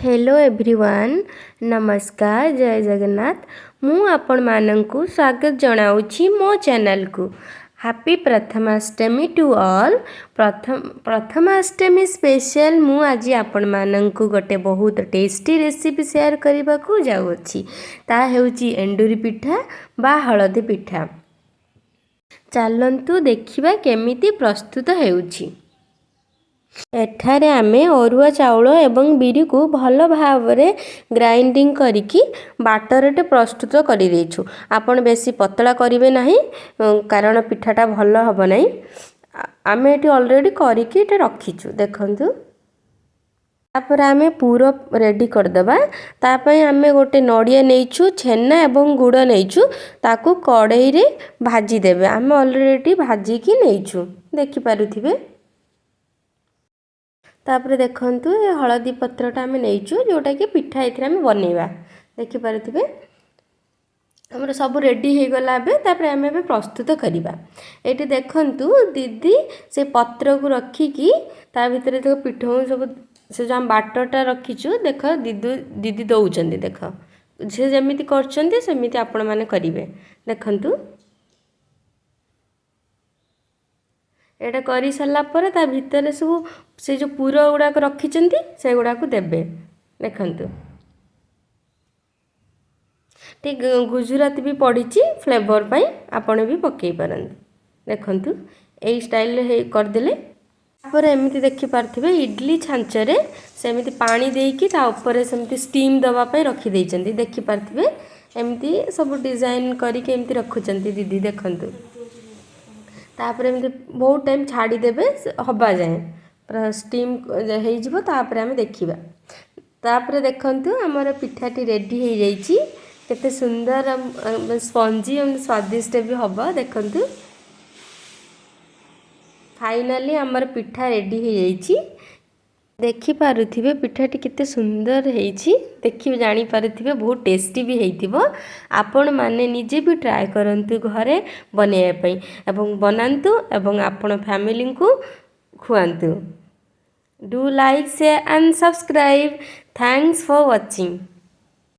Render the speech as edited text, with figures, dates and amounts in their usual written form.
Hello everyone, ନମସ୍କାର, ଜୟ ଜଗନ୍ନାଥ। ମୁଁ ଆପଣମାନଙ୍କୁ ସ୍ୱାଗତ ଜଣାଉଛି ମୋ ଚ୍ୟାନେଲକୁ। Happy Prathamastami to all. Prathamastami special ମୁଁ ଆଜି ଆପଣମାନଙ୍କୁ ଗୋଟେ ବହୁତ ଟେଷ୍ଟି ରେସିପି ସେୟାର କରିବାକୁ ଯାଉଅଛି। ତା ହେଉଛି ଏଣ୍ଡୁରି ପିଠା ବା ହଳଦୀ ପିଠା। ଚାଲନ୍ତୁ ଦେଖିବା କେମିତି ପ୍ରସ୍ତୁତ ହେଉଛି। ଏଠାରେ ଆମେ ଅରୁଆ ଚାଉଳ ଏବଂ ବିରିକୁ ଭଲ ଭାବରେ ଗ୍ରାଇଣ୍ଡିଙ୍ଗ କରିକି ବାଟରଟେ ପ୍ରସ୍ତୁତ କରିଦେଇଛୁ। ଆପଣ ବେଶୀ ପତଳା କରିବେ ନାହିଁ, କାରଣ ପିଠାଟା ଭଲ ହେବ ନାହିଁ। ଆମେ ଏଠି ଅଲରେଡ଼ି କରିକି ଏଇଟା ରଖିଛୁ, ଦେଖନ୍ତୁ। ତାପରେ ଆମେ ପୁର ରେଡ଼ି କରିଦେବା। ତା ପାଇଁ ଆମେ ଗୋଟେ ନଡ଼ିଆ ନେଇଛୁ, ଛେନା ଏବଂ ଗୁଡ଼ ନେଇଛୁ। ତାକୁ କଡ଼େଇରେ ଭାଜିଦେବେ। ଆମେ ଅଲରେଡ଼ି ଭାଜିକି ନେଇଛୁ, ଦେଖିପାରୁଥିବେ। ତାପରେ ଦେଖନ୍ତୁ, ଏ ହଳଦୀ ପତ୍ରଟା ଆମେ ନେଇଛୁ, ଯେଉଁଟାକି ପିଠା ଏଥିରେ ଆମେ ବନେଇବା। ଦେଖିପାରୁଥିବେ, ଆମର ସବୁ ରେଡ଼ି ହେଇଗଲା ଏବେ। ତାପରେ ଆମେ ଏବେ ପ୍ରସ୍ତୁତ କରିବା। ଏଇଠି ଦେଖନ୍ତୁ, ଦିଦି ସେ ପତ୍ରକୁ ରଖିକି ତା ଭିତରେ ଦେଖ ପିଠଉ ସବୁ, ସେ ଯେଉଁ ଆମେ ବାଟରଟା ରଖିଛୁ, ଦେଖ ଦିଦି ଦେଉଛନ୍ତି। ଦେଖ, ସେ ଯେମିତି କରୁଛନ୍ତି ସେମିତି ଆପଣମାନେ କରିବେ। ଦେଖନ୍ତୁ, ଏଇଟା କରିସାରିଲା ପରେ ତା ଭିତରେ ସବୁ ସେ ଯେଉଁ ପୁର ଗୁଡ଼ାକ ରଖିଛନ୍ତି, ସେଗୁଡ଼ାକୁ ଦେବେ। ଦେଖନ୍ତୁ, ଟିକେ ଗୁଜୁରାତି ବି ପଡ଼ିଛି ଫ୍ଲେଭର୍ ପାଇଁ, ଆପଣ ବି ପକାଇ ପାରନ୍ତି। ଦେଖନ୍ତୁ, ଏଇ ଷ୍ଟାଇଲରେ ହେଇ କରିଦେଲେ। ତାପରେ ଏମିତି ଦେଖିପାରୁଥିବେ, ଇଡ଼ଲି ଛାଞ୍ଚରେ ସେମିତି ପାଣି ଦେଇକି ତା ଉପରେ ସେମିତି ଷ୍ଟିମ୍ ଦେବା ପାଇଁ ରଖିଦେଇଛନ୍ତି। ଦେଖିପାରୁଥିବେ, ଏମିତି ସବୁ ଡିଜାଇନ୍ କରିକି ଏମିତି ରଖୁଛନ୍ତି ଦିଦି, ଦେଖନ୍ତୁ। ତାପରେ ଏମିତି ବହୁତ ଟାଇମ୍ ଛାଡ଼ିଦେବେ ହବା ଯାଏଁ, ପୁରା ଷ୍ଟିମ୍ ହେଇଯିବ, ତାପରେ ଆମେ ଦେଖିବା। ତାପରେ ଦେଖନ୍ତୁ, ଆମର ପିଠାଟି ରେଡ଼ି ହେଇଯାଇଛି। କେତେ ସୁନ୍ଦର ସ୍ପଞ୍ଜି, ସ୍ୱାଦିଷ୍ଟ ବି ହେବ। ଦେଖନ୍ତୁ, ଫାଇନାଲି ଆମର ପିଠା ରେଡ଼ି ହେଇଯାଇଛି। ଦେଖିପାରୁଥିବେ, ପିଠାଟି କେତେ ସୁନ୍ଦର ହେଇଛି। ଦେଖି ଜାଣିପାରୁଥିବେ, ବହୁତ ଟେଷ୍ଟି ବି ହେଇଥିବ। ଆପଣମାନେ ନିଜେ ବି ଟ୍ରାଏ କରନ୍ତୁ ଘରେ ବନେଇବା ପାଇଁ ଏବଂ ବନାନ୍ତୁ ଏବଂ ଆପଣ ଫ୍ୟାମିଲିଙ୍କୁ ଖୁଆନ୍ତୁ। Do like, share and subscribe. Thanks for watching.